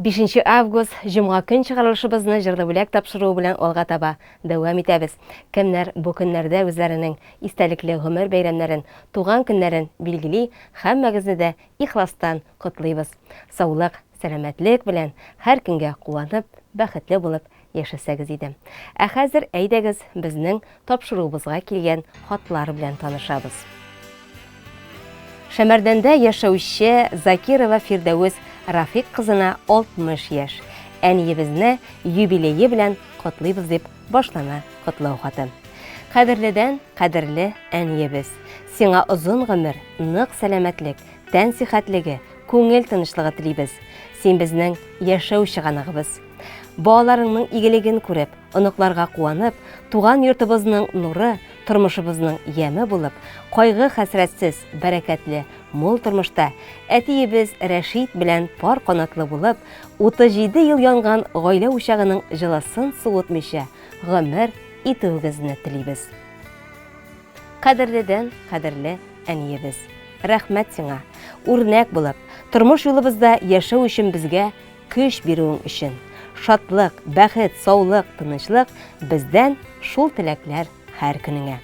Бишенче август, җомга көн чыгарылышыбызны җырлы бүләк тапшыруы белән алга таба дәвам итәбез. Кемнәр бу көннәрдә үзләренең истәлекле гомер бәйрәмнәрен, туган көннәрен билгели, һәммәгезне дә ихластан котлыйбыз. Саулык, сәламәтлек белән һәр көнгә куанып, бәхетле булып яшәсәгез иде. Ә хәзер әйдәгез безнең тапшыруыбызга килгән хатлар белән танышабыз. Шәмәрдәндә яшәүче Закирова Фирдәвес Рафик кызына 60 яшь. Әниебезне юбилее белән котлыйбыз дип башлана котлау хаты. Кадерледән кадерле әниебез, сиңа озын гомер, нык сәламәтлек, тән сихәтлеге, күңел тынычлыгы телибез. Син безнең яшәү чыганагыбыз. Балаларыңның игелеген күреп, оныкларга куанып, туган йортыбызның нуры, тормышыбызның яме булып, кайгы-хәсрәтсез, бәрәкәтле, мул тормышта әтиебез Рәшит белән пар канатлы булып, 37 ел янган гаилә учагының җылысын суытмыйча гомер итүегезне телибез. Кадерледән кадерле әниебез! Рәхмәт сиңа, үрнәк булып, тормыш юлыбызда яшәү өчен безгә көч бирүең өчен. Шатлык, бәхет, саулык, тынычлык бездән шул теләкләр һәр көнеңә.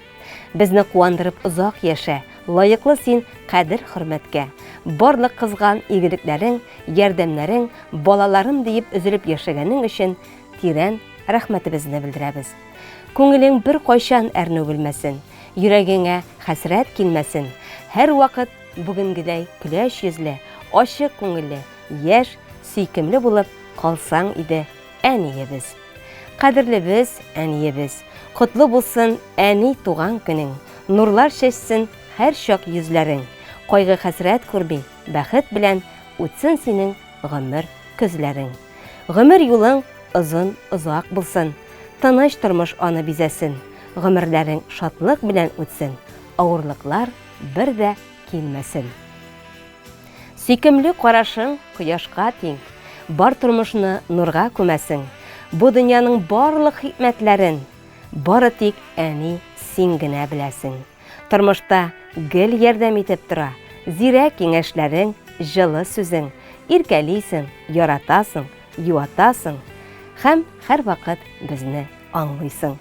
Безне куандырып озак яшә, лаеклы син кадер-хөрмәткә. Барлык кызган игелекләрең, ярдәмнәрең, балаларым диеп өзелеп яшәгәнең өчен тирән рәхмәтебезне белдерәбез. Күңелең беркайчан әрнү белмәсен, йөрәгеңә хәсрәт килмәсен, һәрвакыт бүгенгедәй көләч йөзле, ачык күңелле, Яшь, сөйкемле булып калсаң иде, әниебез. Кадерлебез, әниебез. Котлы булсын, әни, туган көнең. Нурлар чәчсен һәрчак йөзләрең. Кайгы-хәсрәт күрми, бәхет белән үтсен синең гомер көзләрең. Гомер юлың озын, озак булсын. Тыныч тормыш аны бизәсен. Гомерләрең шатлык белән үтсен. Авырлыклар бер дә килмәсен. Сөйкемле карашың кояшка тиң, Бар тормышны нурга күмәсең. Бу дөньяның барлык хикмәтләрен Бары тик, әни, син генә беләсең. Тормышта гел ярдәм итеп тора Зирәк киңәшләрең, җылы сүзең. Иркәлисең, яратасың, юатасың Һәм һәрвакыт безне аңлыйсың.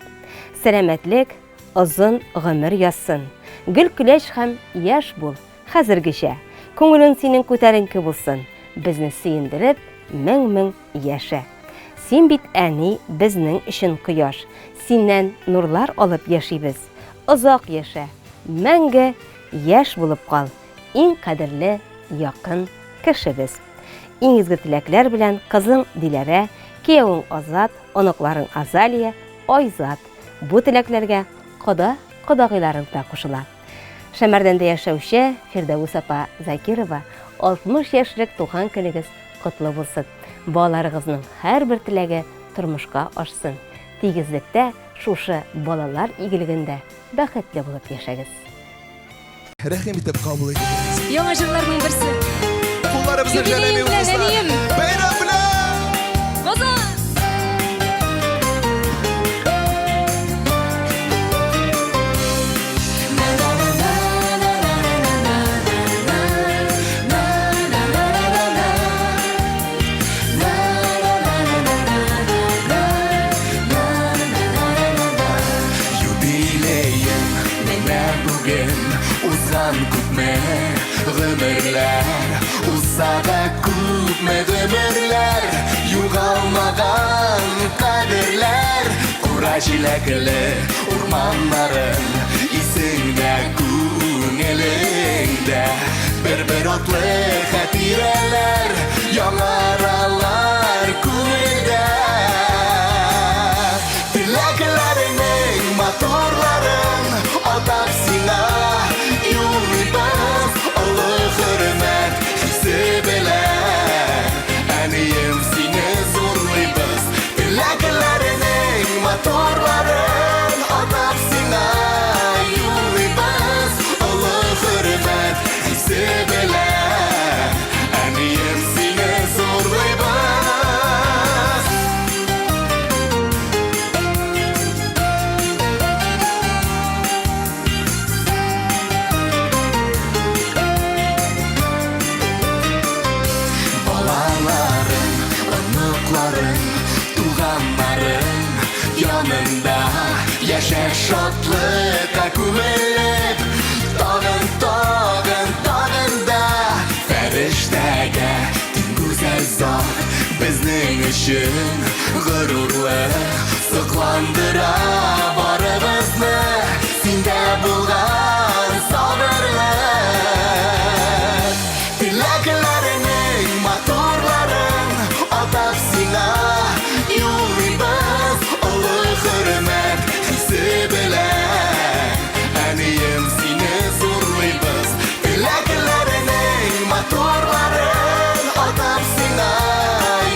Сәламәтлек, озын гомер язсын. Гел көләч һәм яшь бул, Хәзергечә, күңелең синең күтәренке булсын, безне сөендереп, мең-мең яшә. Син бит, әни, безнең өчен кояш, синнән нурлар алып яшибез. Озак яшә, мәңге яшь булып кал, иң кадерле, якын кешебез. Иң изге теләкләр белән кызың Диләрә, киявең Азат, оныкларың Азалия, Айзат. Бу теләкләргә кода-кодагыйларың да кушыла. Шәмәрдәндә яшәүче Фирдәвес апа Закирова 60 яшьлек туган көнегез котлы булсын. Балаларыгызның һәрбер теләге тормышка ашсын. Тигезлектә, шушы балалар игелегендә бәхетле булып яшәгез. Рәхим итеп кабул итегез. Яңа җырларның берсе. Кулларыбызны Юбилеең белән, әнием! Бәйрәм белән! Казан! Юбилеең менә бүген узган күпме гомерләр Узса да күпме гомерләр Югалмаган кадерләр Кура җиләкле урманнарың Исеңдә, күңелеңдә Бер-бер атлы хатирәләр Яңаралар күңелдә Теләкләреңнең матурларын Атап сиңа юллыйбыз Олы хөрмәт хисе белән Әнием сине зурлыйбыз Теләкләреңнең матурларын Атап сиңа юллыйбыз Олы хөрмәт хисе белән Әнием. Дусларың, туганнарың янында яшә шатлыкка күмелеп, тагын, тагын, тагын да фәрештәгә тиң гүзәл зат безнең өчен горурлык сокландыра барыбызны синдә булган сабырлык. Теләкләреңнең матурларын атап сиңа юллыйбыз олы хөрмәт хисе белән. Әнием, сине зурлыйбыз. Теләкләреңнең матурларын атап сиңа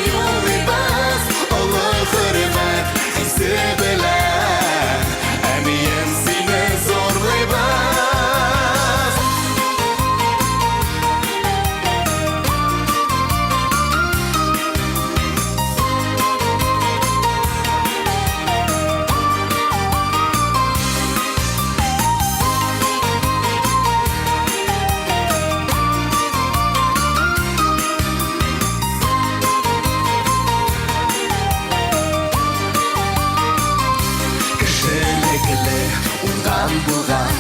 юллыйбыз олы хөрмәт хисе белән. Әнием, сине зурлыйбыз. Кешелекле, уңган булган,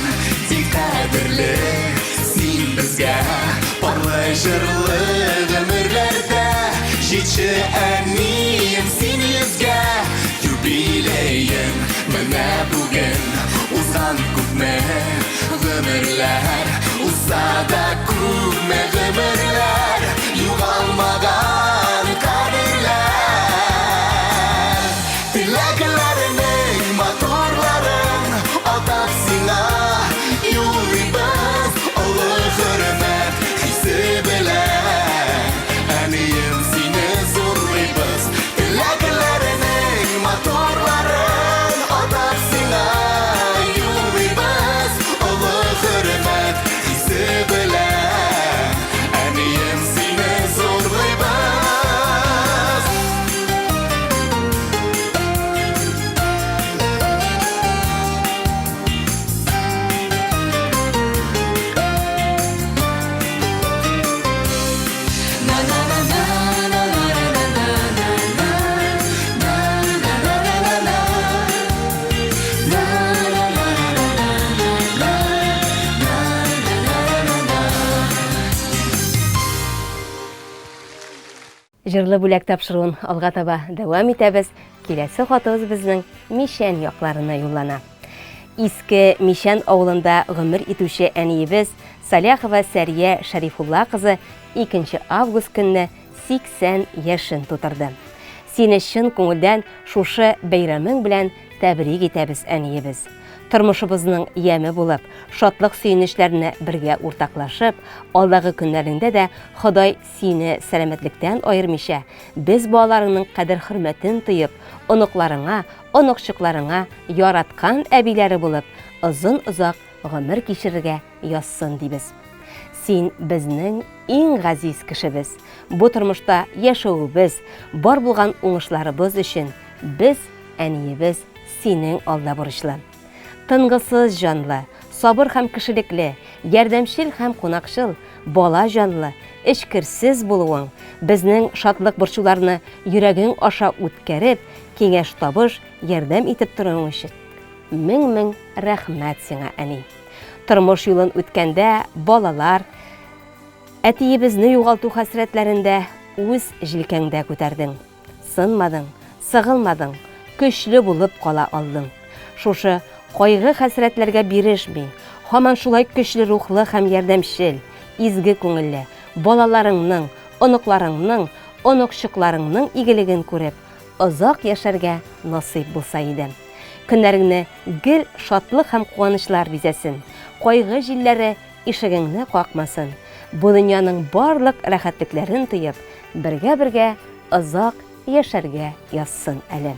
бик кадерле син безгә. Парлы җырлы гомерләрдә җитче әнием син йөзгә. Юбилеең менә бүген узган күпме гомерләр, узса да күпме гомерләр, югалмаган кадерләр. Теләкләренең матурларын атап сиңа юллыйбыз олы хөрмәт хисе белән. Әнием, сине зурлыйбыз. Теләкләренең матурларын атап сиңа юллыйбыз олы хөрмәт хисе белән. Әнием, сине зурлыйбыз. Җырлы бүләк тапшыруын алга таба дәвам итәбез. Киләсе хатыбыз безнең Мишән якларына юллана. Иске Мишән авылында гомер итүче әниебез Саляхова Сәрия Шәрифулла кызы 2 август көнне 80 яшен тутырды. Сине чын күңелдән шушы бәйрәмең белән тәбрик итәбез, әниебез. Тормышыбызның яме булып, шатлык-сөенечләрне бергә уртаклашып, алдагы көннәреңдә дә Ходай сине сәламәтлектән аермыйча, без балаларыңның кадер-хөрмәтен тоеп, оныкларыңа, оныкчыкларыңа яраткан әбиләре булып, озын-озак гомер кичерергә язсын дибез. Син безнең иң газиз кешебез. Бу тормышта яшәвебез, бар булган уңышларыбыз өчен без, әниебез, синең алда бурычлы. Тынгысыз җанлы, сабыр һәм кешелекле, ярдәмчел һәм кунакчыл, бала җанлы, эчкерсез булуың, безнең шатлык-борчуларны йөрәгең аша үткәреп, киңәш-табыш, ярдәм итеп торуың өчен мең-мең рәхмәт сиңа, әни. Тормыш юлын үткәндә балалар, әтиебезне югалту хәсрәтләрен дә үз җилкәңдә күтәрдең. Сынмадың, сыгылмадың, көчле булып кала алдың. Шушы кайгы-хәсрәтләргә бирешми, һаман шулай көчле рухлы һәм ярдәмчел, изге күңелле, балаларыңның, оныкларыңның, оныкчыкларыңның игелеген күреп, озак яшәргә насыйп булса иде. Көннәреңне гел шатлык һәм куанычлар бизәсен, кайгы җилләре ишегеңне какмасын, бу дөньяның барлык рәхәтлекләрен тоеп, бергә-бергә озак яшәргә язсын әле.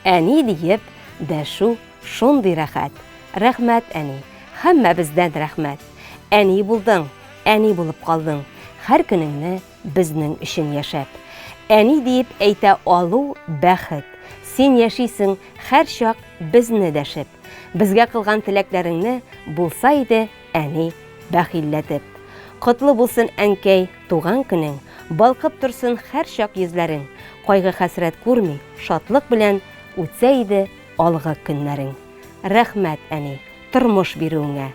Әни диеп дәшү шундый рәхәт. Рәхмәт, әни, һәммәбездән рәхмәт. Әни булдың, әни булып калдың, һәр көнеңне безнең өчен яшәп. Әни диеп әйтә алу бәхет. Син яшисең һәрчак безне дәшеп. Безгә кылган теләкләреңне булса иде, әни, бәхилләтеп. Котлы булсын, әнкәй, туган көнең, Балкып торсын һәрчак йөзләрең, Кайгы-хәсрәт күрми, шатлык белән Үтсә иде алгы көннәрең. Рәхмәт, әни, тормыш бирүеңә,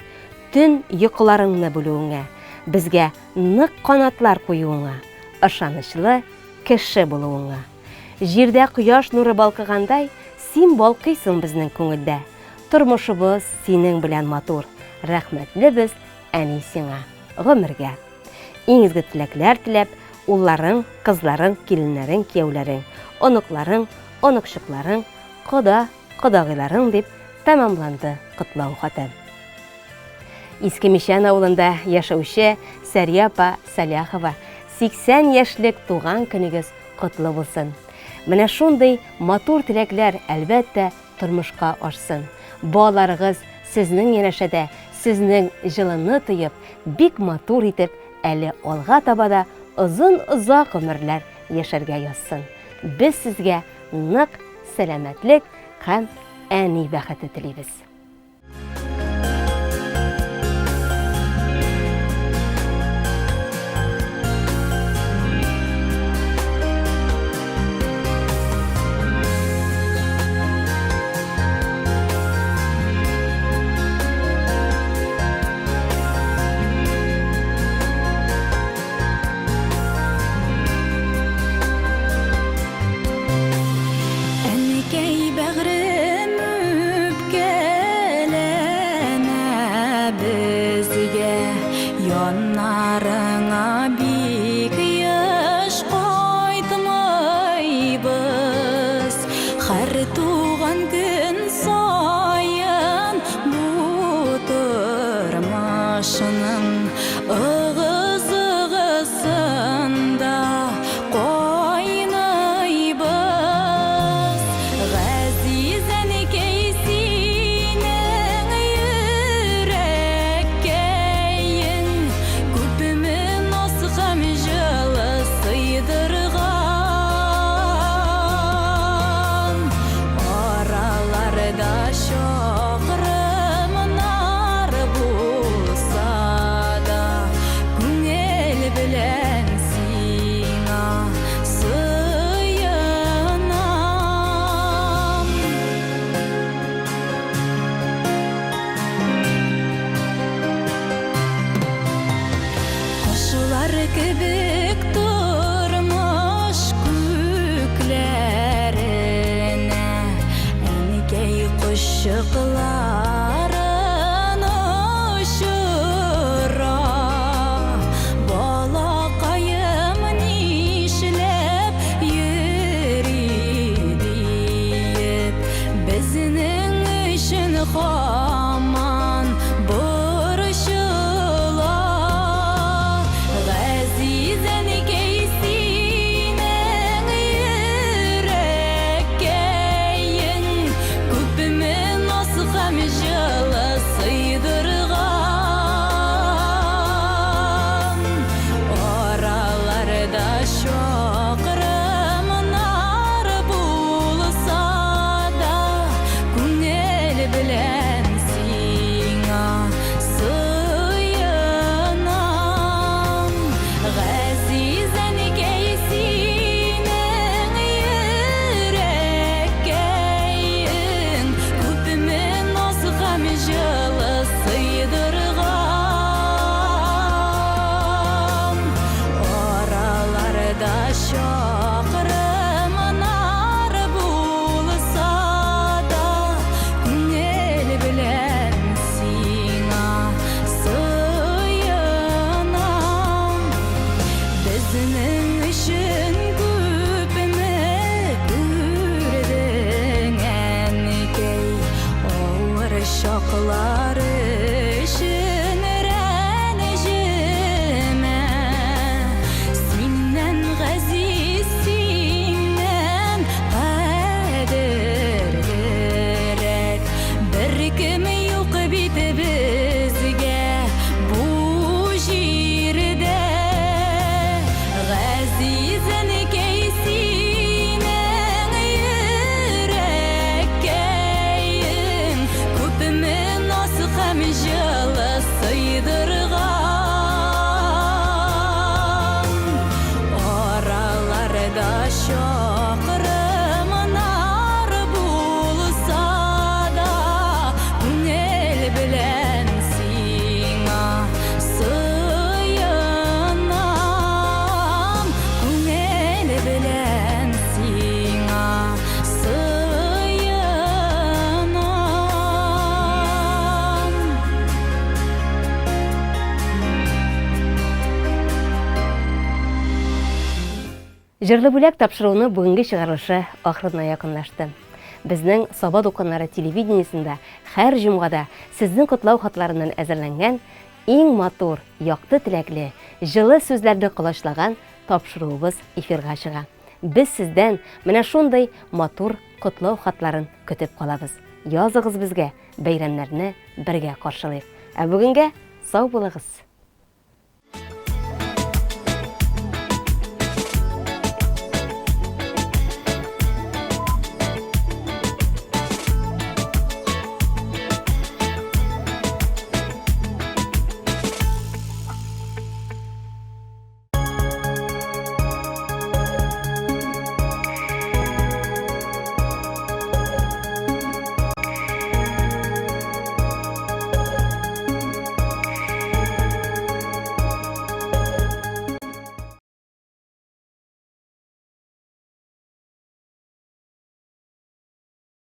Төн йокыларыңны бүлүеңә, Безгә нык канатлар куюыңа, Ышанычлы кеше булуыңа. Җирдә кояш нуры балкыгандай, Син балкыйсың безнең күңелдә. Тормышыбыз синең белән матур, Рәхмәтле без, әни, сиңа гомергә. Иң изге теләкләр теләп, улларың, кызларың, киленнәрең, кияүләрең, оныкларың, оныкчыкларың, кода, кодагыйларың дип тәмамланды котлау хаты. Иске Мичән авылында яшәүче Сәрия апа Сәләхова, 80 яшьлек туган көнегез котлы булсын! Менә шундый матур теләкләр, әлбәттә, тормышка ашсын. Балаларыгыз сезнең янәшәдә, сезнең җылыны тоеп, бик матур итеп әле алга таба да озын-озак гомерләр яшәргә язсын. Без сезгә нык сәламәтлек һәм әни бәхете телибез. Әнкәй бәгърем үпкәләмә безгә, Яннарыңа бик еш кайтмыйбыз. Һәр туган көн саен бу тормышның ыгы-зыгысында кайныйбыз. Газиз әнкәй, синең йөрәккәең күпме наз һәм җылы сыйдырган. Араларда чакрымнар булса да, күңел белән сиңа сыенам. Кошлар кебек тормыш күкләренә Әнкәй кошчыкларын очыра. Балакаем нишләп йөри диеп, Безнең өчен һаман борчыла. Газиз әнкәй, синең йөрәккәең күпме наз һәм җылы сыйдырган. Араларда чакрымнар булса да, күңел белән сиңа сыенам. Газиз әнкәй, синең йөрәккәең күпме наз һәм җылы сыйдырган. Араларда чакрымнар булса да, күңел белән сиңа сыенам. Безнең өчен күпме күрдең, әнкәй, авыр чаклар өчен рәнҗемә. Синнән газиз, синнән кадерлерәк беркем юк бит безгә бу җирдә. Газиз әнкәй, синең йөрәккәең күпме наз һәм җылы сыйдырган. Арада чакрымнар булса да, Күңел белән сиңа сыенам, Күңел белән сиңа сыенам. Җырлы бүләк тапшыруының бүгенге чыгарылышы ахырына якынлашты. Безнең Саба дулкыннары телевидениесендә һәр җомгада сезнең котлау хатларыннан әзерләнгән иң матур, якты теләкле, җылы сүзләрне колачлаган тапшыруыбыз эфирга чыга. Без сездән менә шундый матур котлау хатларын көтеп калабыз. Языгыз безгә, бәйрәмнәрне бергә каршылыйк. Ә бүгенгә сау булыгыз!